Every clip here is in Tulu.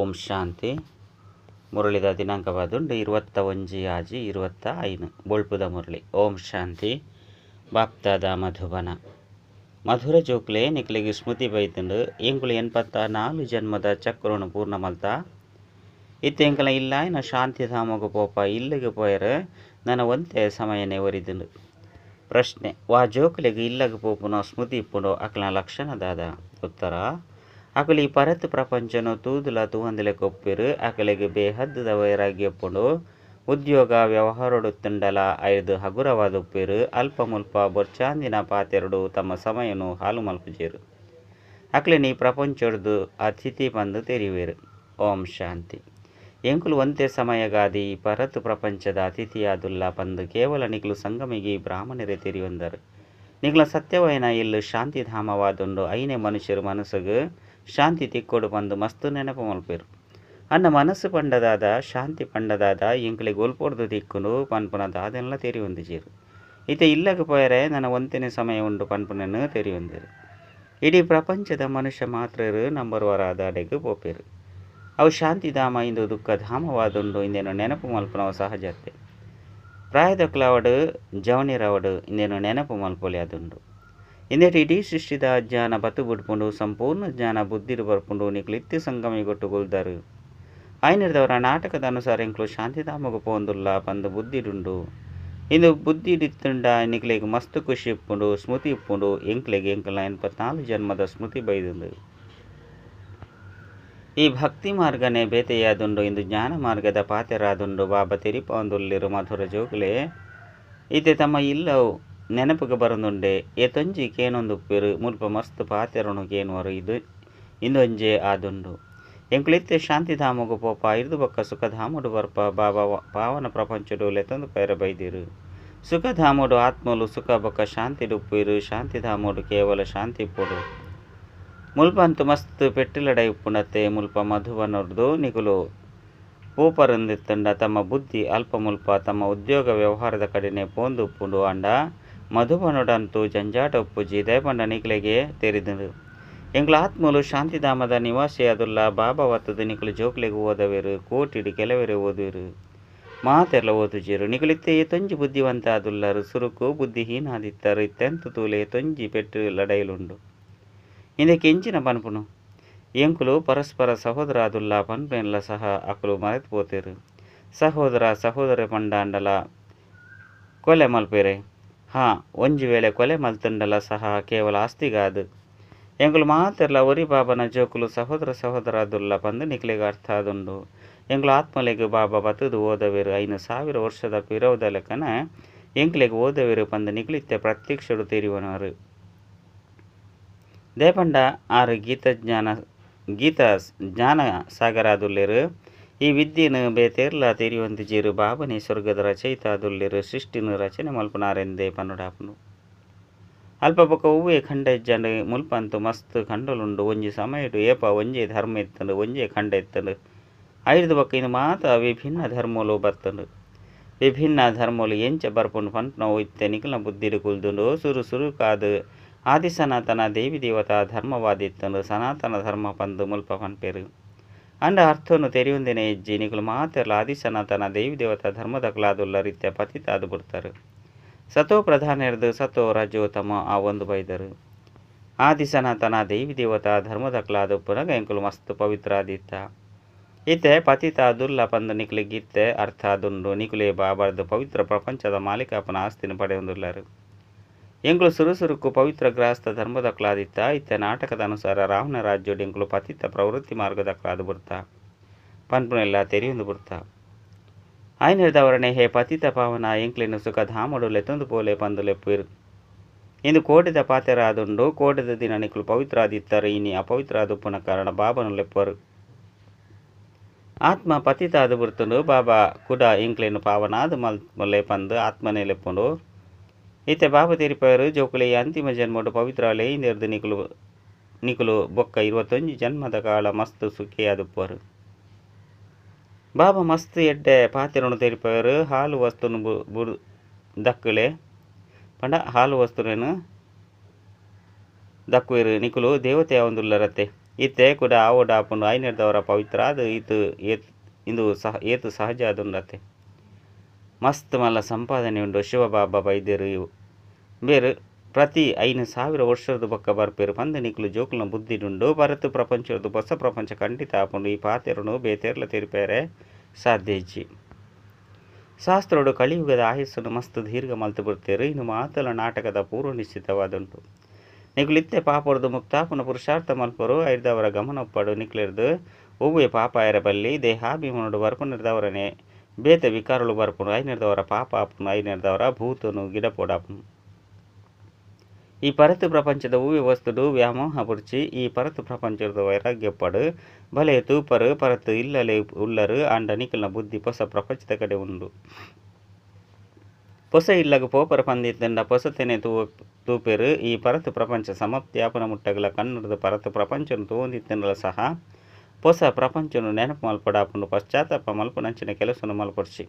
ಓಂ ಶಾಂತಿ. ಮುರಳಿದ ದಿನಾಂಕವಾದುಂಡು 21/6/25. ಬೊಳ್ಪುದ ಮುರಳಿ. ಓಂ ಶಾಂತಿ. ಬಾಪ್ತಾದ ಮಧುಬನ. ಮಧುರ ಜೋಕ್ಲೆ ನಿಕ್ಲೆಗ್ ಸ್ಮೃತಿ ಬೈತುಂಡು. ಎಂಕುಲು 84 ಜನ್ಮದ ಚಕ್ರನು ಪೂರ್ಣ ಮಲ್ತ. ಇತ್ತೆ ಎಂಕಲ ಇಲ್ಲಾಯಿನ ಶಾಂತಿಧಾಮಗ್ ಪೋಪ ಇಲ್ಲಿಗೆ ಪೋಯರು ನನ ಒಂತೆ ಸಮಯನೇ ಒರಿದುಂಡು. ಪ್ರಶ್ನೆ: ವಾ ಜೋಕ್ಲೆಗ್ ಇಲ್ಲಗ್ ಪೋಪುನ ಸ್ಮೃತಿ ಇಪ್ಪುಂಡು ಅಕ್ಲೆನ ಲಕ್ಷಣ ದಾದ? ಉತ್ತರ: ಅಕುಲು ಈ ಪರತ್ ಪ್ರಪಂಚನು ತೂದುಲ ತೂವಂದಿಲೆಕ ಉಪ್ಪೆರು. ಅಕಲೆಗ್ ಬೇಹದ್ದುದ ವೈರಾಗ್ಯ ಉಪ್ಪುಂಡು. ಉದ್ಯೋಗ ವ್ಯವಹಾರೊಡುತ್ತುಂಡಲ ಐರ್ದ್ ಹಗುರವಾದ್ ಉಪ್ಪೆರು. ಅಲ್ಪ ಮುಲ್ಪ ಬೊರ್ಚಾಂದಿನ ಪಾತೆರೊಡು ತಮ್ಮ ಸಮಯನು ಹಾಳು ಮಲ್ಪುಜೆರ್. ಅಕ್ಲೆನ್ ಈ ಪ್ರಪಂಚೊಡ್ದು ಅತಿಥಿ ಪಂದ್ ತೆರಿಯುವೆರ್. ಓಂ ಶಾಂತಿ. ಎಂಕುಲು ಒಂತೆ ಸಮಯಗಾದ್ ಈ ಪರತ್ ಪ್ರಪಂಚದ ಅತಿಥಿಯಾದುಲ್ಲ ಪಂದ್ ಕೇವಲ ನಿಕುಲು ಸಂಗಮಯುಗಿ ಬ್ರಾಹ್ಮಣರೇ ತೆರಿಯೊಂದರ್. ನಿಕಲ್ನ ಸತ್ಯವಾಯಿನ ಇಲ್ಲ್ ಶಾಂತಿಧಾಮವಾದುಂಡು. ಐನೇ ಮನುಷ್ಯೆರ್ ಮನಸ್ಸುಗ್ ಶಾಂತಿ ತಿಕ್ಕೊಡು ಪಂದ್ ಮಸ್ತ್ ನೆನಪು ಮಲ್ಪುವೆರ್. ಆಂಡ ಮನಸ್ಸು ಪಂಡ ದಾದ, ಶಾಂತಿ ಪಂಡ ದಾದ, ಎಂಕಲೆಗ್ ಒಲ್ಪೊರ್ದು ತಿಕ್ಕುಂಡು ಪನ್ಪುನ ದಾದೆನ್ಲ ತೆರಿಯೊಂದಿಜೆರ್. ಇತ್ತೆ ಇಲ್ಲಗ್ ಪೋಯರೆ ನನ ಒಂತೆನೇ ಸಮಯ ಉಂಡು ಪನ್ಪುನೆನ್ ತೆರಿಯೊಂದೆರ್. ಇಡೀ ಪ್ರಪಂಚದ ಮನುಷ್ಯ ಮಾತ್ರೆರ್ ನಂಬರ್ ವಾರಾದ ಅಡೆಗ್ ಪೋಪೆರ್. ಅವು ಶಾಂತಿಧಾಮ ಇಂದು ದುಃಖಧಾಮವಾದುಂಡು. ಇಂದೆನ್ ನೆನಪು ಮಲ್ಪುನವು ಸಹಜತೆ. ಪ್ರಾಯದಕುಲಾವಡ್ ಜವನೆರಾವಡ್ ಇಂದೆನ್ ನೆನಪು ಮಲ್ಪೊಲಿ ಆದುಂಡು. ಇಂದೆಟ್ ಇಡೀ ಸೃಷ್ಟಿದ ಜ್ಞಾನ ಬತ್ತು ಬುಡ್ಪುಂಡು. ಸಂಪೂರ್ಣ ಜ್ಞಾನ ಬುದ್ಧಿಡ್ ಬರ್ಪುಂಡು. ನಿಕುಲು ಇತ್ತೆ ಸಂಗಮಯುಗೊಟ್ಟು ಕುಲ್ದರ್. ಐನಿರ್ದವರ ನಾಟಕದ ಅನುಸಾರ ಎಂಕುಲು ಶಾಂತಿಧಾಮಗ್ ಪೋಂದುಲ್ಲ ಪಂದ್ ಬುದ್ಧಿಡುಂಡು. ಇಂದು ಬುದ್ಧಿಡಿತ್ತುಂಡ ನಿಕ್ಲೆಗ್ ಮಸ್ತ್ ಖುಷಿ ಇಪ್ಪುಂಡು, ಸ್ಮೃತಿ ಇಪ್ಪುಂಡು. ಎಂಕ್ಲೆಗ್ ಎಂಕಲ್ನ 84 ಜನ್ಮದ ಸ್ಮೃತಿ ಬೈದುಂಡು. ಈ ಭಕ್ತಿ ಮಾರ್ಗನೇ ಬೇತೆಯಾದುಂಡು. ಇಂದು ಜ್ಞಾನ ಮಾರ್ಗದ ಪಾತೆರಾದುಂಡು. ಬಾಬಾ ತೆರಿಪಾವೊಂದುಲ್ಲೆರ್ ಮಧುರ ಜೋಕುಲೆ ಇತ್ತೆ ತಮ್ಮ ಇಲ್ಲವು ನೆನಪುಗ್ ಬರೊಂದುಂಡೆ. ಏತೊಂಜಿ ಕೇನೊಂದುಪ್ಪೆರ್. ಮುಲ್ಪ ಮಸ್ತ್ ಪಾತೆರೊನು ಕೇನುವರು. ಇದು ಇಂದೊಂಜೇ ಆದುಂಡು. ಎಂಕುಲು ಇತ್ತೆ ಶಾಂತಿಧಾಮಗ್ ಪೋಪ. ಐರ್ದ್ ಬೊಕ್ಕ ಸುಖಧಾಮೊಡು ಬರ್ಪ. ಬಾಬಾ ಪಾವನ ಪ್ರಪಂಚೊಡು ಲೆತೊಂದು ಪೋಯೆರೆ ಬೈದೆರ್. ಸುಖಧಾಮೊಡು ಆತ್ಮಲು ಸುಖ ಬೊಕ್ಕ ಶಾಂತಿಡ್ ಉಪ್ಪುವೆರ್. ಶಾಂತಿಧಾಮೊಡು ಕೇವಲ ಶಾಂತಿ ಇಪ್ಪೊಡು. ಮುಲ್ಪಂತು ಮಸ್ತ್ ಪೆಟ್ಟು ಲಡಾಯಿ ಉಪ್ಪುಂಡತ್ತೆ. ಮುಲ್ಪ ಮಧುಬನೊರ್ದು ನಿಕುಲು ಪೋಪರಂದಿತ್ತುಂಡ ತಮ್ಮ ಬುದ್ಧಿ ಅಲ್ಪ ಮುಲ್ಪ ತಮ್ಮ ಉದ್ಯೋಗ ವ್ಯವಹಾರದ ಕಡೆನೆ ಪೋಂದು ಉಪ್ಪುಂಡು. ಆಂಡ ಮಧುಬನೊಡಂತೂ ಜಂಜಾಟ ಉಪ್ಪುಜಿ. ದಯಪಂಡ ನಿಕ್ಲೆಗೆ ತೆರಿದುಂಡು. ಎಂಕುಲು ಆತ್ಮಲು ಶಾಂತಿಧಾಮದ ನಿವಾಸಿಯಾದುಲ್ಲ. ಬಾಬಾ ಬತ್ತುದು ನಿಕುಲು ಜೋಕ್ಲೆಗ್ ಓದವೆರ್. ಕೋಟಿಡ್ ಕೆಲವೆರೇ ಓದುವೆರ್. ಮಾತೆರ್ಲ ಓದುಜೆರ್. ನಿಕುಲು ಇತ್ತೆ ಏತೊಂಜಿ ಬುದ್ಧಿವಂತ ಆದುಲ್ಲರ್. ಸುರುಕು ಬುದ್ಧಿಹೀನ ಆದಿತ್ತರ್. ಇತ್ತೆಂತು ತೂಲೆ ಏತೊಂಜಿ ಪೆಟ್ಟು ಲಡಾಯಿಲುಂಡು. ಇಂದೆಕ್ ಎಂಚಿನ ಪನ್ಪುನು? ಎಂಕುಲು ಪರಸ್ಪರ ಸಹೋದರಾದುಲ್ಲ ಪನ್ಪುನೆನ್ಲ ಸಹ ಅಕುಲು ಮರೆತ್ ಪೋತೆರ್. ಸಹೋದರ ಸಹೋದರೆ ಪಂಡಾಂಡಲ ಕೊಲೆ ಮಲ್ಪೆರೆ? ಹಾ, ಒಂಜಿ ವೇಳೆ ಕೊಲೆ ಮಲ್ತುಂಡಲ ಸಹ ಕೇವಲ ಆಸ್ತಿಗಾದ್. ಎಂಕುಲು ಮಾತೆರ್ಲ ಒರಿ ಬಾಬಾನ ಜೋಕುಲು ಸಹೋದರ ಸಹೋದರಾದುಲ್ಲ ಪಂದ್ ನಿಕ್ಲೆಗ್ ಅರ್ಥ ಆದುಂಡು. ಎಂಕುಲು ಆತ್ಮಲೆಗ್ ಬಾಬಾ ಬತ್ತುದು ಓದವೆರ್. 5000 ವರ್ಷದ ಪಿರವುದ ಲೆಕ್ಕನೆ ಎಂಕ್ಲೆಗ್ ಓದವೆರ್ ಪಂದ್ ನಿಕುಲು ಇತ್ತೆ ಪ್ರತ್ಯಕ್ಷೊಡು ತೆರಿಯೊನರ್. ದಯಪಂಡ ಆರ್ ಗೀತ ಜ್ಞಾನ ಸಾಗರಾದುಲ್ಲೆರ್. ಈ ವಿದ್ಯೆನ್ ಬೇತೇರ್ಲ ತೆರಿಯೊಂದಿಜೆರ್. ಬಾಬನೇ ಸ್ವರ್ಗದ ರಚಯಿತ ಆದುಲ್ಲೆರ್. ಸೃಷ್ಟಿನ್ ರಚನೆ ಮಲ್ಪುನಾರೆಂದೇ ಪನೊಡಾಪುಂಡು. ಅಲ್ಪ ಬೊಕ್ಕ ಒವ್ವೇ ಖಂಡ ಇಜ್ಜಾಂಡ್. ಮುಲ್ಪಂತು ಮಸ್ತ್ ಖಂಡಲುಂಡು. ಒಂಜಿ ಸಮಯಡ್ ಏಪ ಒಂಜೇ ಧರ್ಮ ಇತ್ತುಂಡು, ಒಂಜೇ ಖಂಡ ಇತ್ತುಂಡು. ಐರ್ದ್ ಬೊಕ್ಕ ಇಂದು ಮಾತ ವಿಭಿನ್ನ ಧರ್ಮಲು ಬತ್ತುಂಡು. ವಿಭಿನ್ನ ಧರ್ಮಲು ಎಂಚ ಬರ್ಪುಂಡು ಪನ್ಪುನವು ಇತ್ತೆ ನಿಕಲ್ನ ಬುದ್ಧಿಡ್ ಕುಲ್ದುಂಡು. ಸುರು ಸುರುಕಾದ್ ಆದಿ ಸನಾತನ ದೇವಿ ದೇವತಾ ಧರ್ಮವಾದಿತ್ತುಂಡು. ಸನಾತನ ಧರ್ಮ ಪಂದ್ ಮುಲ್ಪ ಪನ್ಪೆರ್. ಆಂಡ ಅರ್ಥನು ತೆರಿಯೊಂದಿನ ಇಜ್ಜಿ. ನಿಕುಲು ಮಾತೆರ್ಲ ಆದಿ ಸನಾತನ ದೇವಿ ದೇವತಾ ಧರ್ಮದಕುಲಾದುಲ್ಲರ್. ಇತ್ತೆ ಪತಿತಾದ್ ಬುಡ್ತರ್. ಸತೋ ಪ್ರಧಾನೆರ್ದ್ ಸತೋ ರಜೋ ತಮೋ ಆವೊಂದು ಬೈದರ್. ಆದಿ ಸನಾತನ ದೇವಿ ದೇವತಾ ಧರ್ಮದಕುಲಾದ್ ಉಪ್ಪುನಗ ಎಂಕುಲು ಮಸ್ತ್ ಪವಿತ್ರ ಆದಿತ್ತ. ಇತ್ತೆ ಪತಿತಾದುಲ್ಲ ಪಂದ್ ನಿಕ್ಲೆಗ್ ಇತ್ತೆ ಅರ್ಥ ಆದುಂಡು. ನಿಕುಲೇ ಬಾಬಾರ್ದ್ ಪವಿತ್ರ ಪ್ರಪಂಚದ ಮಾಲೀಕಾಪುನ ಆಸ್ತಿನ್ ಪಡೆಯೊಂದುಲ್ಲರ್. ಎಂಕುಲು ಸುರು ಸುರುಕು ಪವಿತ್ರ ಗೃಹಸ್ಥ ಧರ್ಮದಕುಲಾದಿತ್ತ. ಇತ್ತೆ ನಾಟಕದ ಅನುಸಾರ ರಾವಣ ರಾಜ್ಯಡ್ ಎಂಕುಲು ಪತಿತ ಪ್ರವೃತ್ತಿ ಮಾರ್ಗದಕುಲಾದ್ ಬುಡ್ತ ಪನ್ಪುನೆಲ್ಲ ತೆರಿಯೊಂದು ಬುಡ್ತ. ಐನಿರ್ದವರಣೆ ಹೇ ಪತಿತ ಪಾವನ ಎಂಕ್ಲೆನ್ ಸುಖಧಾಮೊಡು ಲೆತೊಂದು ಪೋಲೆ ಪಂದ್ ಲೆಪ್ಪುವೆರ್. ಇಂದು ಕೋಡೆದ ಪಾತೆರ ಆದುಂಡು. ಕೋಡೆದ ದಿನ ನಿಕುಲು ಪವಿತ್ರ ಆದಿತ್ತಾರೆ. ಇನಿ ಅಪವಿತ್ರ ಆದುಪ್ಪುನ ಕಾರಣ ಬಾಬನು ಲೆಪ್ಪುವರು. ಆತ್ಮ ಪತಿತಾದ್ ಬುಡ್ತುಂಡು. ಬಾಬಾ ಕುಡ ಎಂಕ್ಲೆನ್ ಪಾವನಾದ್ ಮಲ್ಪುಲೆ ಪಂದ್ ಆತ್ಮನೇ ಲೆಪ್ಪುಂಡು. ಇತ್ತೆ ಬಾಬಾ ತೆರಿಪಾಯೆರ್ ಜೋಕುಲೆ ಈ ಅಂತಿಮ ಜನ್ಮೊಡು ಪವಿತ್ರಾಲೆ. ಇಂದೆರ್ದ್ ನಿಕುಲು ನಿಕುಲು ಬೊಕ್ಕ 21 ಜನ್ಮದ ಕಾಲ ಮಸ್ತ್ ಸುಖಿಯಾದುಪ್ಪುವರು. ಬಾಬಾ ಮಸ್ತ್ ಎಡ್ಡೆ ಪಾತೆರೊನು ತೆರಿಪಾಯೆರ್. ಹಾಲು ವಸ್ತುನು ದಕ್ಕುಲೆ ಪಂಡ ಹಾಲು ವಸ್ತುಲೆನ್ ದಕ್ಕುವೆರ್. ನಿಕುಲು ದೇವತೆ ಆವೊಂದುಲ್ಲರತ್ತೆ. ಇತ್ತೆ ಕೂಡ ಆವೋಡಾಪುಂಡು ಐನೆರ್ದವರ ಪವಿತ್ರ ಅದು ಈತು ಏತ್ ಇಂದು ಸಹ ಏತು ಸಹಜ ಆದುಂಡತ್ತೆ ಮಸ್ತ್ ಮಲ್ಲ ಸಂಪಾದನೆ ಉಂಡು. ಶಿವಬಾಬಾ ಬೈದ್ಯರು ಬೇರು ಪ್ರತಿ 5000 ವರ್ಷದ ಬೊಕ್ಕ ಬರ್ಪೇರು ಪಂದ್ ನಿಕ್ಲು ಜೋಕುಲ್ನ ಬುದ್ಧಿಡುಂಡು. ಭರತ ಪ್ರಪಂಚದ ಹೊಸ ಪ್ರಪಂಚ ಖಂಡಿತ ಆಪುಂಡು. ಈ ಪಾತೆರನು ಬೇತೆರ್ಲ ತೆರಿಪೇರೆ ಸಾಧ್ಯ ಇಜ್ಜಿ. ಶಾಸ್ತ್ರೋಡು ಕಲಿಯುಗದ ಆಯಸ್ಸನ್ನು ಮಸ್ತ್ ದೀರ್ಘ ಮಲ್ತು ಬಿಡ್ತೇರು. ಇನ್ನು ಮಾತಲ ನಾಟಕದ ಪೂರ್ವ ನಿಶ್ಚಿತವಾದುಂಟು. ನಿಕುಲಿತ್ತೆ ಪಾಪೊರ್ದು ಮುಕ್ತಾಪುನ ಪುರುಷಾರ್ಥ ಮಲ್ಪರು ಐರ್ದವರ ಗಮನ ಒಪ್ಪಡು. ನಿಕ್ಲೆರ್ದು ಒವ್ವೆ ಪಾಪ ಆಯರ ಬಲ್ಲಿ ದೇಹಾಭಿಮಾನೋಡು ಬರ್ಪುನಿರ್ದವರನೆ ಬೇತೆ ವಿಕಾರಲು ಬರ್ಪುನು ಐನೆರ್ದವರ ಪಾಪ ಆಪುನು ಐನೆರ್ದವರ ಭೂತನು ಗಿಡಪೋಡಾಪುನು. ಈ ಪರತು ಪ್ರಪಂಚದ ಹೂವೆ ವಸ್ತುಡು ವ್ಯಾಮೋಹ ಪುರ್ಚಿ ಈ ಪರತು ಪ್ರಪಂಚದ ವೈರಾಗ್ಯಪ್ಪಡು ಬಲೆ ತೂಪರು ಪರತು ಇಲ್ಲಲೆ ಉಲ್ಲರು ಆಂಡ ನಿಕಲ್ನ ಬುದ್ಧಿ ಹೊಸ ಪ್ರಪಂಚದ ಕಡೆ ಉಂಡು. ಹೊಸ ಇಲ್ಲಗ ಪೋಪರ ಪಂದಿತ್ತಂಡ ಪೊಸತೆನೆ ತೂಪೆರು. ಈ ಪರತು ಪ್ರಪಂಚ ಸಮಾಪ್ತಿ ಆಪನ ಮುಟ್ಟಗಲ ಕನ್ನಡದ ಪರತು ಪ್ರಪಂಚನು ತೂಂದಿತ್ತಂಡಲ ಸಹ ಹೊಸ ಪ್ರಪಂಚನು ನೆನಪು ಮಲ್ಪಡಾಪುಂಡು. ಪಶ್ಚಾತ್ತಾಪ ಮಲ್ಪುನಂಚಿನ ಕೆಲಸನು ಮಲ್ಪೊಡ್ಚಿ.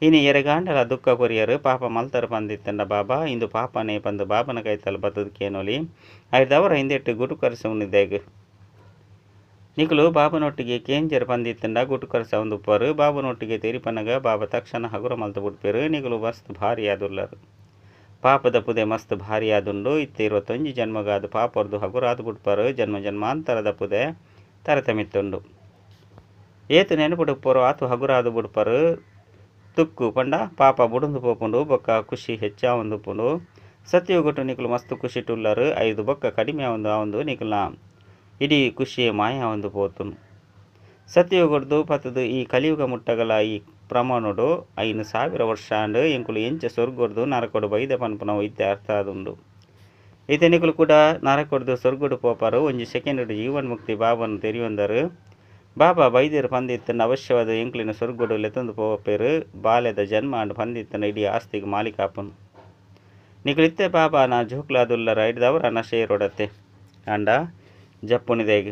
ಇನಿ ಎರೆಗಾಂಡಲ ದುಃಖ ಕೊರಿಯರು ಪಾಪ ಮಲ್ತರು ಪಂದಿತ್ತಂಡ ಬಾಬಾ ಇಂದು ಪಾಪನೇ ಪಂದು ಬಾಬನ ಕೈತಲ್ ಬತ್ತದ ಕೇನೊಲಿ ಐದವರ ಹಿಂದೆಟ್ಟು ಗುಟು ಕರೆಸವನಿದ್ದೇಗ. ನಿಕುಲು ಬಾಬನೊಟ್ಟಿಗೆ ಕೇಂಜರ್ ಪಂದಿತ್ತಂಡ ಗುಟು ಕರೆಸವಂದುಪ್ಪರು. ಬಾಬನೊಟ್ಟಿಗೆ ತೆರಿಪನಗ ಬಾಬಾ ತಕ್ಷಣ ಹಗುರ ಮಲ್ತು ಬಿಡ್ಪೇರು. ನಿಕುಲು ಮಸ್ತ್ ಭಾರಿ ಆದುಲ್ಲರು. ಪಾಪದ ಪುದೆ ಮಸ್ತ್ ಭಾರಿ ಆದುಂಡು. ಇತ್ತೆ 21 ಜನ್ಮಗಾದು ಪಾಪರ್ದು ಹಗುರಾದು ಬಿಡ್ಪಾರು. ಜನ್ಮ ಜನ್ಮಾಂತರದ ಪುದೆ ತರತಮಿತ್ತುಂಡು. ಏತು ನೆನಪುಡುಪ್ಪರು ಆತು ಹಗುರಾದು ಬಿಡ್ಪಾರು. ತುಕ್ಕು ಪಂಡ ಪಾಪ ಬುಡುಂದು ಪೋಪುಂಡು ಬೊಕ್ಕ ಖುಷಿ ಹೆಚ್ಚಾವಂದುಪ್ಪುಂಡು. ಸತ್ಯಯುಗಟು ನಿಕುಲು ಮಸ್ತ್ ಖುಷಿಟುಲ್ಲರು. 5 ಬೊಕ್ಕ ಕಡಿಮೆ ಆವಂದು ಆವಂದು ನಿಕುಲ್ನ ಇಡೀ ಖುಷಿಯೇ ಮಾಯ ಆವಂದು ಪೋತುನು. ಸತ್ಯಯುಗಡ್ದು ಪತ್ತದು ಈ ಕಲಿಯುಗ ಮುಟ್ಟಗಲ ಈ ಪ್ರಮಾಣೋಡು 5000 ವರ್ಷ ಅಂಡ್ ಎಂಕುಲು ಎಂಚ ಸ್ವರ್ಗೊಡ್ದು ನರಕೊಡು ಬೈದ ಪನ್ಪುನವು ಇತ್ತೆ ಅರ್ಥ ಆದುಂಡು. ಇತ್ತೆ ನಿಕುಲು ಕೂಡ ನರಕೊಡ್ದು ಸ್ವರ್ಗೊಡು ಪೋಪಾರು. ಒಂಜಿ ಸೆಕೆಂಡ್ ಜೀವನ್ ಮುಕ್ತಿ ಬಾಬನ್ನು ತೆರಿಯೊಂದರು. ಬಾಬಾ ಬೈದ್ಯರು ಪಂದಿತ್ತನ ಅವಶ್ಯವಾದ ಎಂಕ್ಲಿನ ಸ್ವರ್ಗೊಡು ಲೆತ್ತೊಂದು ಪೋಪೇರು. ಬಾಲ್ಯದ ಜನ್ಮ ಅಂಡ್ ಪಂದಿತ್ತನ ಇಡೀ ಆಸ್ತಿಗೆ ಮಾಲೀಕಾಪನು. ನಿಕುಲಿತ್ತೆ ಬಾಬಾ ನಾ ಜೋಕ್ಲಾದುಲ್ಲರ ಐಡ್ದವರ ನಶೆಯರೊಡತ್ತೆ ಅಂಡ ಜಪ್ಪುನಿದೇಗ್.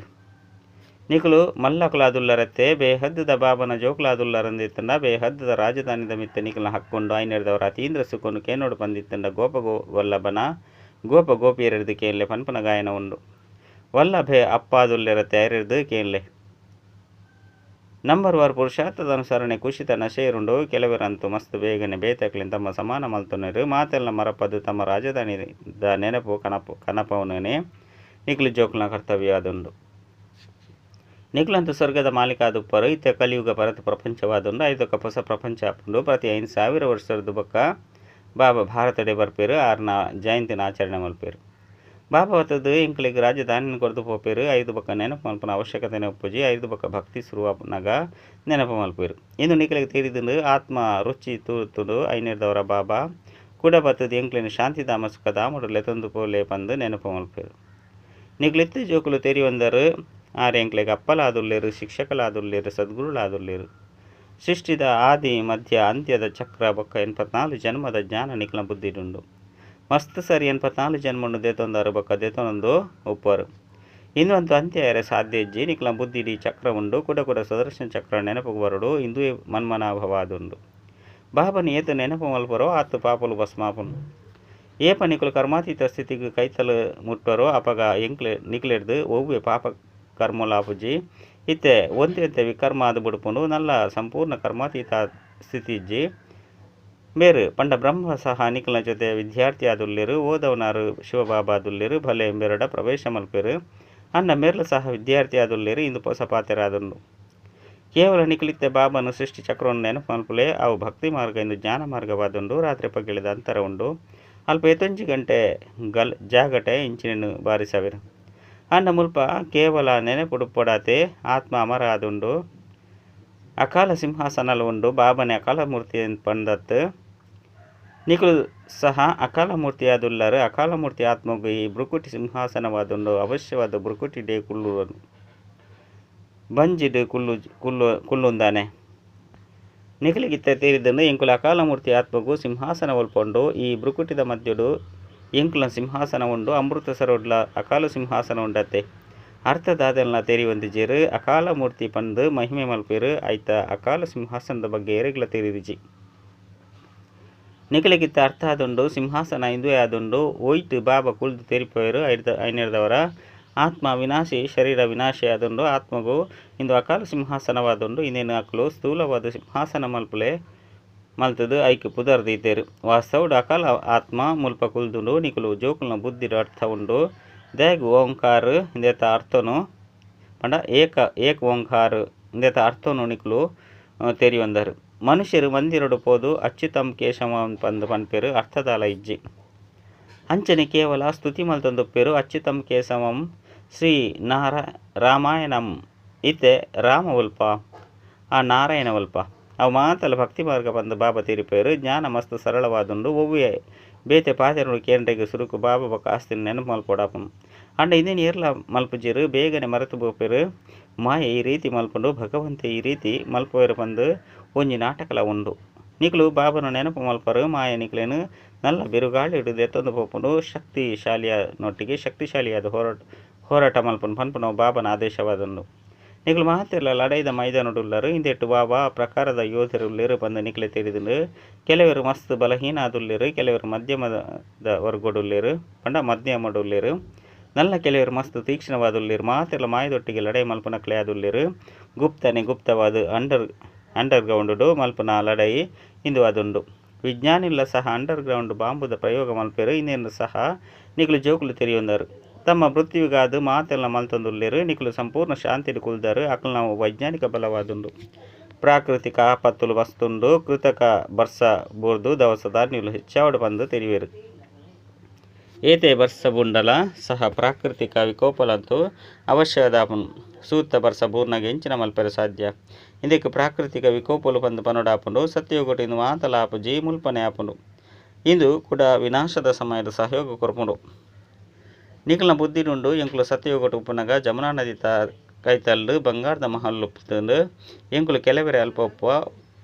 ನಿಕುಲು ಮಲ್ಲಕುಲಾದುಲ್ಲರತ್ತೆ ಬೇಹದ್ದದ ಬಾಬನ ಜೋಕ್ಲಾದುಲ್ಲರಂದಿತ್ತಂಡ ಬೇಹದ್ದದ ರಾಜಧಾನಿದ ಮಿತ್ತ ನಿಕುಲ್ನ ಹಕ್ಕೊಂಡು ಐನೆರ್ದವರ ಅತೀಂದ್ರ ಸುಖನು ಕೇನೋಡು ಪಂದಿತ್ತಂಡ ಗೋಪ ವಲ್ಲಭನ ಗೋಪ ಗೋಪಿಯರೆರ್ದು ಕೇನ್ಲೆ ಪನ್ಪನ ಗಾಯನ ಉಂಡು. ವಲ್ಲಭೆ ಅಪ್ಪಾದುಲ್ಲೆರತ್ತೆ ಐರೆರ್ದು ಕೇನ್ಲೆ. ನಂಬರ್ ವಾರ್ ಪುರುಷಾರ್ಥದ ಅನುಸರಣೆ ಕುಶಿತ ನಶೆಯರುಂಡು. ಕೆಲವರಂತೂ ಮಸ್ತ್ ಬೇಗನೆ ಬೇತಕ್ಲಿನ್ ತಮ್ಮ ಸಮಾನ ಮಲ್ತೊನರು. ಮಾತೆಲ್ಲ ಮರಪದು ತಮ್ಮ ರಾಜಧಾನಿದ ನೆನಪು ಕನಪವನೇ ನಿಕ್ಲು ಜೋಕ್ಲನ ಕರ್ತವ್ಯ ಆದುಂಡು. ನಿಕ್ಲಂತೂ ಸ್ವರ್ಗದ ಮಾಲೀಕಾದುಪ್ಪರು. ಇತ್ತೆ ಕಲಿಯುಗ ಪರತು ಪ್ರಪಂಚವಾದುಂಡು. ಐದೊಕ್ಕ ಹೊಸ ಪ್ರಪಂಚ ಆಪುಂಡು. ಪ್ರತಿ 5000 ವರ್ಷದ ಬೊಕ್ಕ ಬಾಬಾ ಭಾರತಡೆ ಬರ್ಪೇರು. ಆರ್ನ ಜಯಂತಿನ ಆಚರಣೆ ಮಲ್ಪೇರು. ಬಾಬಾ ಹೊತ್ತದು ಎಂಕ್ಲೆಗ್ ರಾಜಧಾನಿನ ಕೊರ್ದು ಪೋಪೇರು. 5 ಬೊಕ್ಕ ನೆನಪು ಮಲ್ಪುನ ಅವಶ್ಯಕತೆ ಒಪ್ಪುಜಿ. 5 ಬೊಕ್ಕ ಭಕ್ತಿ ಶುರುವಾಪುನಗ ನೆನಪು ಮಲ್ಪೇರು. ಇಂದು ನಿಕ್ಲೆಗ್ ತೀರಿದುಂಡು. ಆತ್ಮ ರುಚಿ ತೂತುಂಡು. ಐನೆರ್ದವರ ಬಾಬಾ ಕೂಡ ಬತ್ತದು ಎಂಕ್ಲೆನ ಶಾಂತಿಧಾಮ ಸುಖಧಾಮಡು ಲೆತೊಂದು ಪೋಲೆ ಪಂದು ನೆನಪು ಮಲ್ಪೇರು. ನಿಕ್ಲಿತ್ತೆ ಜೋಕುಲು ತೆರಿಯೊಂದರು. ಆರ್ ಎಂಕ್ಲೆಗ್ ಅಪ್ಪಲಾದುಲ್ಲೇರು, ಶಿಕ್ಷಕಲಾದುಲ್ಲೇರು, ಸದ್ಗುರುಲಾದುಲ್ಲೇರು. ಸೃಷ್ಟಿದ ಆದಿ ಮಧ್ಯ ಅಂತ್ಯದ ಚಕ್ರ ಬೊಕ್ಕ 84 ಜನ್ಮದ ಜ್ಞಾನ ನಿಕ್ಲ ಬುದ್ಧಿಡುಂಡು. ಮಸ್ತ್ ಸರಿ 84 ಜನ್ಮನ್ನು ದೇತೊಂದಾರು ಬೊಕ್ಕ ದೇತೊಂದು ಉಪ್ಪರು. ಇಂದು ಅಂತ್ಯ ಸಾಧ್ಯ ಇಜ್ಜಿ. ನಿಕ್ಲ ಬುದ್ಧಿಡಿ ಚಕ್ರ ಉಂಡು. ಕೂಡ ಕೂಡ ಸುದರ್ಶನ ಚಕ್ರ ನೆನಪು ಬರಡು. ಇಂದುವೇ ಮನ್ಮನಾಭವ ಆದುಂಡು. ಬಾಬನ ಏತು ನೆನಪು ಮಲ್ಪರೋ ಆತು ಪಾಪಲು ಭಸ್ಮಾಪನು. ಏಪ ನಿಕುಲು ಕರ್ಮಾತೀತ ಸ್ಥಿತಿಗೆ ಕೈತಲು ಮುಟ್ಟರೋ ಅಪಗ ಎಂಕ್ಲೆ ನಿಕ್ಲೆಡ್ದು ಒವ್ವೆ ಪಾಪ ಕರ್ಮಲಾಪುಜಿ. ಇತ್ತೆ ಒಂತೆ ವಿಕರ್ಮ ಆದು ಬಿಡ್ಪುಂಡು. ನಲ್ಲ ಸಂಪೂರ್ಣ ಕರ್ಮಾತೀತ ಸ್ಥಿತಿ ಇಜ್ಜಿ. ಬೇರು ಪಂಡ ಬ್ರಹ್ಮ ಸಹ ನಿಕಲ್ನ ಜೊತೆ ವಿದ್ಯಾರ್ಥಿ ಆದುಲ್ಲೇರು. ಓದವನಾರು ಶಿವಬಾಬಾ ಆದುಲ್ಲೇರು. ಭಲೆ ಎಂಬೆರಡ ಪ್ರವೇಶ ಮಲ್ಪೇರು. ಅನ್ನ ಮೇರ್ಲ ಸಹ ವಿದ್ಯಾರ್ಥಿ ಆದುಲ್ಲೇರು. ಇಂದು ಹೊಸ ಪಾತೆರಾದುಂಡು. ಕೇವಲ ನಿಕಲಿತ್ತೆ ಬಾಬನು ಸೃಷ್ಟಿ ಚಕ್ರವನ್ನು ನೆನಪು ಮಲ್ಪುಲೆ. ಅವು ಭಕ್ತಿ ಮಾರ್ಗ ಇಂದು ಜ್ಞಾನ ಮಾರ್ಗವಾದುಂಡು. ರಾತ್ರಿ ಪಗಿಳಿದ ಅಂತರ ಉಂಡು. ಅಲ್ಪ 81 ಗಂಟೆ ಗಲ್ ಜಾಗಟೆ ಇಂಚಿನ ಬಾರಿಸವಿರು. ಅನ್ನ ಮುಲ್ಪ ಕೇವಲ ನೆನಪುಡುಪೊಡಾತೆ ಆತ್ಮ ಅಮರ ಆದುಂಡು. ಅಕಾಲ ಸಿಂಹಾಸನಲು ಉಂಡು. ಬಾಬನೆ ಅಕಾಲ ಮೂರ್ತಿ ಪಂದತ್ತು. ನಿಕುಲು ಸಹ ಅಕಾಲ ಮೂರ್ತಿಯಾದುಲ್ಲರು. ಅಕಾಲ ಮೂರ್ತಿ ಆತ್ಮಗು ಈ ಬ್ರುಕುಟಿ ಸಿಂಹಾಸನವಾದುಂಡು. ಅವಶ್ಯವಾದ ಬ್ರುಕುಟಿ ಡೇ ಕುಳ್ಳುವನು ಬಂಜಿಡು ಕುಲ್ಲು ಕುಲ್ಲು ಕುಲ್ಲುಂದಾನೆ. ನಿಕಲಿಗಿತ್ತ ತೇರಿದ್ದನ್ನು ಎಂಕುಲ ಅಕಾಲ ಮೂರ್ತಿ ಆತ್ಮಗು ಸಿಂಹಾಸನ ಒಲ್ಪೊಂಡು. ಈ ಬ್ರುಕುಟಿದ ಮಧ್ಯಡು ಎಂಕುಲ ಸಿಂಹಾಸನ ಉಂಡು. ಅಮೃತಸರೋಡ್ಲ ಅಕಾಲ ಸಿಂಹಾಸನ ಉಂಡತ್ತೆ. ಅರ್ಥದಾದೆಲ್ಲ ತೆರಿವಂದಿಜೇರು. ಅಕಾಲ ಮೂರ್ತಿ ಪಂದು ಮಹಿಮೆ ಮಲ್ಪೇರು. ಆಯ್ತ ಅಕಾಲ ಸಿಂಹಾಸನದ ಬಗ್ಗೆ ಎರೆಗ್ಲ ತೆರಿದಿಜಿ. ನಿಕಲಿಗಿತ್ತ ಅರ್ಥ ಆದುಂಡು. ಸಿಂಹಾಸನ ಇಂದುವೇ ಆದುಂಡು. ಒಯ್ಟು ಬಾಬಾ ಕುಳ್ದು ತೆರಿಪೋಯರು. ಐನೇರ್ದವರ ಆತ್ಮ ವಿನಾಶಿ ಶರೀರ ವಿನಾಶಿ ಆದುಂಡು ಆತ್ಮಗು ಇಂದು ಅಕಾಲ ಸಿಂಹಾಸನವಾದುಂಡು ಇಂದೇನು ಅಕ್ಲು ಸ್ಥೂಲವಾದ ಸಿಂಹಾಸನ ಮಲ್ಪುಲೆ ಮಲ್ತದು ಐಕ್ ಪುದರ್ ದೀತೆರು ವಾಸ್ತವಡು ಅಕಾಲ ಆತ್ಮ ಮುಲ್ಪ ಕುಲ್ದುಂಡು ನಿಕುಲು ಜೋಕುಲ್ನ ಬುದ್ಧಿಡು ಅರ್ಥ ಉಂಡು ದಾಯೆಗ್ ಓಂಕಾರ ಇಂದೆತ ಅರ್ಥನು ಪಂಡ ಏಕ ಏಕ ಓಂಕಾರ ಇಂದೆತ ಅರ್ಥನು ನಿಕುಲು ತೆರಿಯೊಂದರು ಮನುಷ್ಯರು ಮಂದಿರಡು ಪೋದು ಅಚ್ಯುತಂ ಕೇಶವ ಪಂದ್ ಪನ್ಪೆರು ಅರ್ಥದಾಲ ಇಜ್ಜಿ ಅಂಚನೆ ಕೇವಲ ಸ್ತುತಿ ಮಲ್ತೊಂದುಪ್ಪೆರು ಅಚ್ಯುತಂ ಕೇಶವಂ ಶ್ರೀ ರಾಮಾಯಣಂ ಇತ್ತೆ ರಾಮ ಉಲ್ಪ ಆ ನಾರಾಯಣ ಉಲ್ಪ ಅವು ಮಾತಲ ಭಕ್ತಿ ಮಾರ್ಗ ಬಂದು ಬಾಬಾ ತೀರಿಪೇರು ಜ್ಞಾನ ಮಸ್ತ್ ಸರಳವಾದುಂಡು ಒವ್ವೆ ಬೇತೆ ಪಾತೆರುಡು ಕೇಂದ್ರಗೆ ಸುರುಕು ಬಾಬಾ ಬೊಕ್ಕ ಆಸ್ತಿನ ನೆನಪು ಮಲ್ಪೊಡಾಪುಂಡು ಅಂಡ ಇಂದೇನು ಏರ್ಲ ಮಲ್ಪುಜೆರು ಬೇಗನೆ ಮರೆತು ಪೋಪೆರು ಮಾಯೆ ಈ ರೀತಿ ಮಲ್ಪುಂಡು ಭಗವಂತೆ ಈ ರೀತಿ ಮಲ್ಪುವೆರು ಪಂದ್ ಒಂಜಿ ನಾಟಕಲ ಉಂಡು ನಿಕುಲು ಬಾಬನ ನೆನಪು ಮಲ್ಪರು ಮಾಯೆ ನಿಕ್ಲೇನು ನಲ್ಲ ಬಿರುಗಾಳಿ ಹಿಡಿದು ಎತ್ತೊಂದು ಪೋಪುಂಡು ಶಕ್ತಿಶಾಲಿಯ ನೊಟ್ಟಿಗೆ ಶಕ್ತಿಶಾಲಿಯಾದ ಹೋರಾಟ ಮಲ್ಪುಂಡು ಪನ್ಪುನವು ಬಾಬನ ಆದೇಶವಾದುಂಡು ನಿಕುಲು ಮಾತೆರ್ಲ ಲಡೈದ ಮೈದಾನಡುಲ್ಲರು ಇಂದೆಟ್ಟು ಬಾಬಾ ಪ್ರಕಾರದ ಯೋಧರುಲ್ಲೆರು ಪಂದ್ ನಿಕ್ಲೆ ತೆರಿದುಂಡು ಕೆಲವರು ಮಸ್ತ್ ಬಲಹೀನ ಆದುಲ್ಲೆರು ಕೆಲವರು ಮಧ್ಯಮದ ವರ್ಗಡುಲ್ಲೆರು ಪಂಡ ಮಧ್ಯಮಡುಲ್ಲೆರು ನಲ್ಲ ಕೆಲವರು ಮಸ್ತ್ ತೀಕ್ಷ್ಣವಾದುಲ್ಲೆರು ಮಾತೆರ್ಲ ಮಾಯದೊಟ್ಟಿಗೆ ಲಡೈ ಮಲ್ಪುನಕ್ಲೆ ಆದುಲ್ಲೆರು ಗುಪ್ತನೆ ಗುಪ್ತವಾದ ಅಂಡರ್ ಗ್ರೌಂಡು ಮಲ್ಪುನ ಲಡೈ ಇಂದು ಆದುಂಡು ವಿಜ್ಞಾನಿಲ ಸಹ ಅಂಡರ್ ಗ್ರೌಂಡ್ ಬಾಂಬುದ ಪ್ರಯೋಗ ಮಲ್ಪೆರು ಇಂದೇನು ಸಹ ನಿಕುಲು ಜೋಕುಲು ತೆರಿಯೊಂದರು ತಮ್ಮ ಮೃತ್ಯುಗಾದು ಮಾತೆಲ್ಲ ಮಲ್ತೊಂದುಲ್ಲೆರು ನಿಕುಲು ಸಂಪೂರ್ಣ ಶಾಂತಿಡ್ ಕುಲ್ದರು ಅಕಲ್ನ ವೈಜ್ಞಾನಿಕ ಬಲವಾದುಂಡು ಪ್ರಾಕೃತಿಕ ಆಪತ್ತುಲು ವಸ್ತುಂಡು ಕೃತಕ ಬರ್ಸ ಬೂರ್ದು ದವಸ ಧಾನ್ಯಲು ಹೆಚ್ಚಾವಡು ಪಂದು ತೆರಿವೆರು ಏತೆ ಬರ್ಸ ಬುಂಡಲ ಸಹ ಪ್ರಾಕೃತಿಕ ವಿಕೋಪಲಂತೂ ಅವಶ್ಯದಾಪುಂಡು ಸೂತ್ತ ಬರ್ಸ ಬೂರ್ನಗ ಎಂಚಿನ ಮಲ್ಪೆರೆ ಸಾಧ್ಯ ಇಂದಕ್ಕೆ ಪ್ರಾಕೃತಿಕ ವಿಕೋಪಲು ಪಂದು ಪನೊಡಾಪುಂಡು ಸತ್ಯಯುಗಟು ಇಂದು ಮಾತಲ ಆಪುಜಿ ಮುಲ್ಪನೆ ಆಪುಂಡು ಇಂದು ಕೂಡ ವಿನಾಶದ ಸಮಯದ ಸಹಯೋಗ ಕೊರ್ಪುಂಡು ನಿಕಲ್ನ ಬುದ್ಧಿಡುಂಡು ಎಂಕುಲು ಸತ್ಯಯುಗಟು ಉಪ್ಪುನಗ ಜಮುನಾ ನದಿ ಕೈತಲ್ಲು ಬಂಗಾರದ ಮಹಲ್ ಉಪ್ಪುಂಡು ಎಂಕುಲು ಕೆಲವರೆ ಅಲ್ಪ ಉಪ್ಪುವ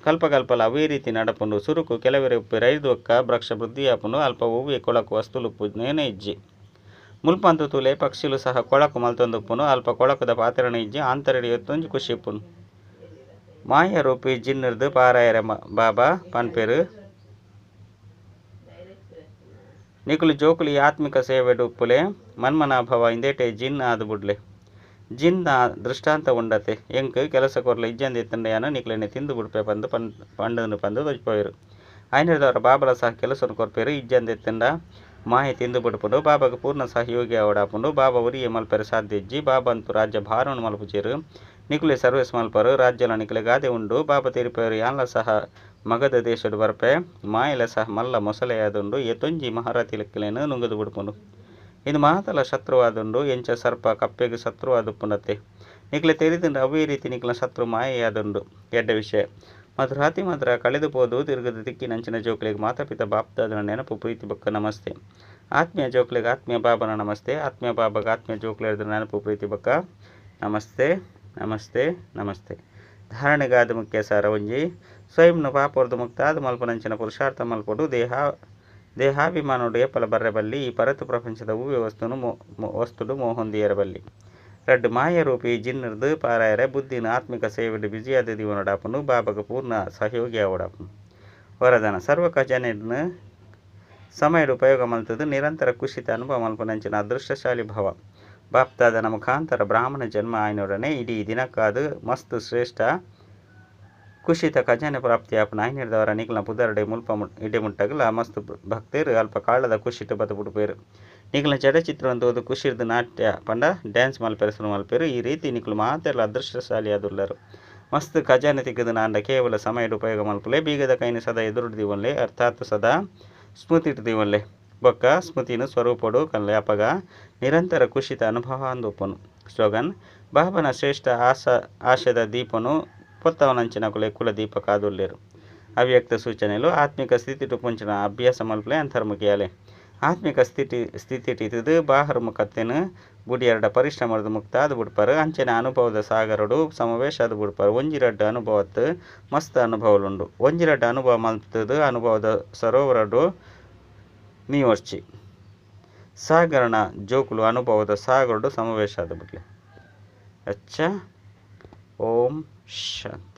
ಕಲ್ಪ ಕಲ್ಪಲ ಅವೇ ರೀತಿ ನಡಪುಂಡು ಸುರುಕು ಕೆಲವರೆ ಉಪ್ಪು ರೈದು ಒಕ್ಕ ವೃಕ್ಷ ವೃದ್ಧಿ ಆಪುಂಡು ಅಲ್ಪ ಒವ್ವೆ ಕೊಳಕು ವಸ್ತುಲು ಉಪ್ಪುನೇನೆ ಇಜ್ಜಿ ಮುಲ್ಪಂತು ತೂಲೆ ಪಕ್ಷಿಲು ಸಹ ಕೊಳಕು ಮಲ್ತೊಂದುಪ್ಪುಂಡು ಅಲ್ಪ ಕೊಳಕುದ ಪಾತೆರಣ ಇಜ್ಜಿ ಆಂತರಡಿ ಎತ್ತೊಂಜಿ ಖುಷಿ ಉಪ್ಪುಂಡು ಮಾಯ ರೂಪಿ ಜಿನ್ನಿರ್ದು ಪಾರಾಯರ ಬಾಬಾ ಪನ್ಪೆರು ನಿಕುಲು ಜೋಕುಲು ಈ ಆತ್ಮಿಕ ಸೇವೆಡು ಉಪ್ಪುಲೆ ಮನ್ಮನಾಭವ ಇಂದೇಟೆ ಜಿನ್ ಆದು ಬುಡ್ಲೆ ಜಿನ್ನ ದೃಷ್ಟಾಂತ ಉಂಡತೆ ಎಂಕ್ ಕೆಲಸ ಕೊರ್ಲೆ ಇಜ್ಜಂದೆ ಇತ್ತಂಡೆಯಾನ ನಿಕ್ಲೆನೆ ತಿಂದು ಬುಡ್ಪೆ ಪಂದು ಪಂಡನು ಪಂದು ತೋಜಿಪೋಯೆರು ಆಯ್ನದವರ ಬಾಬಲ ಸಹ ಕೆಲಸನು ಕೊರ್ಪೆರು ಇಜ್ಜಂದೆ ಇತ್ತಂಡ ಮಾಯೆ ತಿಂದು ಬುಡ್ಪುಂಡು ಬಾಬಾಗ ಪೂರ್ಣ ಸಹಯೋಗಿ ಆವಡಾಪುಂಡು ಬಾಬಾ ಉರಿಯೆ ಮಲ್ಪೆರೆ ಸಾಧ್ಯ ಇಜ್ಜಿ ಬಾಬಾ ಅಂತು ರಾಜ್ಯ ಭಾರವನ್ನು ಮಲ್ಪುಜೆರು ನಿಕುಲೆ ಸರ್ವಿಸ್ ಮಲ್ಪರು ರಾಜ್ಯಲ ನಿಕುಲೆ ಗಾದೆ ಉಂಡು ಬಾಬಾ ತೀರ್ಪೆರು ಯಾನ್ಲ ಸಹ ಮಗಧ ದೇಶಡು ಬರ್ಪೆ ಮಾಯೆಲ ಸಹ ಮಲ್ಲ ಮೊಸಳೆಯಾದುಂಡು ಏತೊಂಜಿ ಮಹಾರಥಿಲೆಕ್ಲೆನು ನುಂಗುದು ಬುಡ್ಪುಂಡು ಇದು ಮಾತಲ ಶತ್ರುವಾದುಂಡು ಎಂಚ ಸರ್ಪ ಕಪ್ಪೆಗೆ ಶತ್ರುವಾದುಪ್ಪುಂಡತೆ ನಿಕ್ಲೆ ತೆರಿದುಂಡು ಅವೇ ರೀತಿ ನಿಕ್ಲ ಶತ್ರು ಮಾಯೆಯಾದುಂಡು ಎಡ್ಡ ವಿಷಯ ಮಧುರಾತಿ ಮಾತ್ರ ಕಳೆದು ಪೋದು ತಿರುಗದ ತಿಕ್ಕಿನಂಚಿನ ಜೋಕ್ಲೆಗ್ ಮಾತಾಪಿತ ಬಾಪ್ದಾದನ ನೆನಪು ಪ್ರೀತಿ ಬೊಕ್ಕ ನಮಸ್ತೆ ಆತ್ಮೀಯ ಜೋಕ್ಲೆಗ್ ಆತ್ಮೀಯ ಬಾಬನ ನಮಸ್ತೆ ಆತ್ಮೀಯ ಬಾಬಾಗ ಆತ್ಮೀಯ ಜೋಕ್ಲೆರ್ದ ನೆನಪು ಪ್ರೀತಿ ಬೊಕ್ಕ ನಮಸ್ತೆ ನಮಸ್ತೆ ನಮಸ್ತೆ ಧಾರಣೆಗಾದ ಮುಖ್ಯ ಸಾರ ಒಂಜಿ ಸ್ವಯಂನ ಪಾಪೊರ್ದು ಮುಕ್ತಾದ ಮಲ್ಪನಂಚಿನ ಪುರುಷಾರ್ಥ ಮಲ್ಪೊಡು ದೇಹಾಭಿಮಾನೋಡು ಏಪಲ ಬರ್ರೆ ಬಲ್ಲಿ ಈ ಪರತು ಪ್ರಪಂಚದ ಹೂವೆ ವಸ್ತುನು ವಸ್ತುಡು ಮೋಹೊಂದಿಯರಬಲ್ಲಿ ರಡ್ಡು ಮಾಯ ರೂಪಿ ಜಿನ್ನರ್ದು ಪಾರಾಯರೆ ಬುದ್ಧಿನ ಆತ್ಮಿಕ ಸೇವೆಡು ಬಿಜಿಯಾದ ದಿವನಡಾಪುಂಡು ಬಾಬಾಗ ಪೂರ್ಣ ಸಹಯೋಗಿ ಆವಡಾಪುಂಡು ವರದಾನ ಸರ್ವ ಖಜಾನೆಡ್ನ ಸಮಯಡು ಉಪಯೋಗ ಮಲ್ತದು ನಿರಂತರ ಕುಶಿತ ಅನುಭವ ಮಲ್ಪನಂಚಿನ ಅದೃಷ್ಟಶಾಲಿ ಭವ ಬಾಪ್ತಾದನ ಮುಖಾಂತರ ಬ್ರಾಹ್ಮಣ ಜನ್ಮ ಆಯ್ನೊಡನೆ ಇಡೀ ದಿನಕ್ಕಾದು ಮಸ್ತ್ ಶ್ರೇಷ್ಠ ಕುಶಿತ ಖಜಾನೆ ಪ್ರಾಪ್ತಿ ಆಪುನ ಆಯ್ನಿರ್ದವರ ನಿಕ್ಲ್ನ ಪುದರ್ಡೆ ಮುಲ್ಪ ಇಡೆ ಮುಟ್ಟಗಲ ಮಸ್ತ್ ಭಕ್ತರು ಅಲ್ಪ ಕಾಳದ ಕುಶಿಟ್ ಬತ್ತ ಬುಡ್ಪೇರು ನಿಕ್ಲ್ನ ಜಡಚಿತ್ರವನ್ನು ತೂದು ಕುಶಿರ್ದು ನಾಟ್ಯ ಪಂಡ ಡ್ಯಾನ್ಸ್ ಮಲ್ಪೆರೆ ಸುರು ಮಲ್ಪೆರು ಈ ರೀತಿ ನಿಕ್ಲು ಮಾತೆರ್ಲ ಅದೃಷ್ಟಶಾಲಿ ಆದುಲ್ಲರು ಮಸ್ತ್ ಖಜಾನೆ ತಿಕ್ಕದು ನಾಂಡ ಕೇವಲ ಸಮಯಡ್ ಉಪಯೋಗ ಮಲ್ಪುಲೆ ಬೀಗದ ಕೈನ ಸದಾ ಎದುರುಡು ದೀವೊನ್ಲೆ ಅರ್ಥಾತ್ ಸದಾ ಸ್ಮೃತಿಟ್ ದೀವೊನ್ಲೆ ಬೊಕ್ಕ ಸ್ಮೃತಿನ ಸ್ವರೂಪಡು ಕನ್ಲೆ ಅಪಗ ನಿರಂತರ ಕುಶಿತ ಅನುಭವ ಅಂದುಪ್ಪುನು ಸ್ಲೋಗನ್ ಬಾಬನ ಶ್ರೇಷ್ಠ ಆಶದ ದೀಪನು ಪೊತ್ತವನಂಚಿನ ಕುಲೆ ಕುಲ ದೀಪ ಕಾದುಲ್ಲೆರು ಅವ್ಯಕ್ತ ಸೂಚನೆಲು ಆತ್ಮಿಕ ಸ್ಥಿತಿ ಪುಂಚಿನ ಅಭ್ಯಾಸ ಮಲ್ಪಲೆ ಅಂತರ್ಮುಖಿಯಾಲೆ ಆತ್ಮಿಕ ಸ್ಥಿತಿ ಇತ್ತದು ಬಾಹರ್ಮುಖತೆನು ಬುಡಿಯರಡ ಪರಿಶ್ರಮದ ಮುಕ್ತಾದ ಬುಡ್ಪರು ಅಂಚನೆ ಅನುಭವದ ಸಾಗರಡು ಸಮಾವೇಶ ಅದು ಬುಡ್ಪರು ಒಂಜಿರಡ್ಡು ಅನುಭವತ್ತು ಮಸ್ತ್ ಅನುಭವಲುಂಡು ಒಂಜಿರಡ್ಡು ಅನುಭವ ಮಲ್ತದು ಅನುಭವದ ಸರೋವರಡು ನೀವರ್ಚಿ ಸಾಗರಣ ಜೋಕುಲು ಅನುಭವದ ಸಾಗರಡು ಸಮಾವೇಶ ಆದ ಬುಡ್ಲೆ. ಅಚ್ಚ, ಓಂ ಶಾಂತಿ.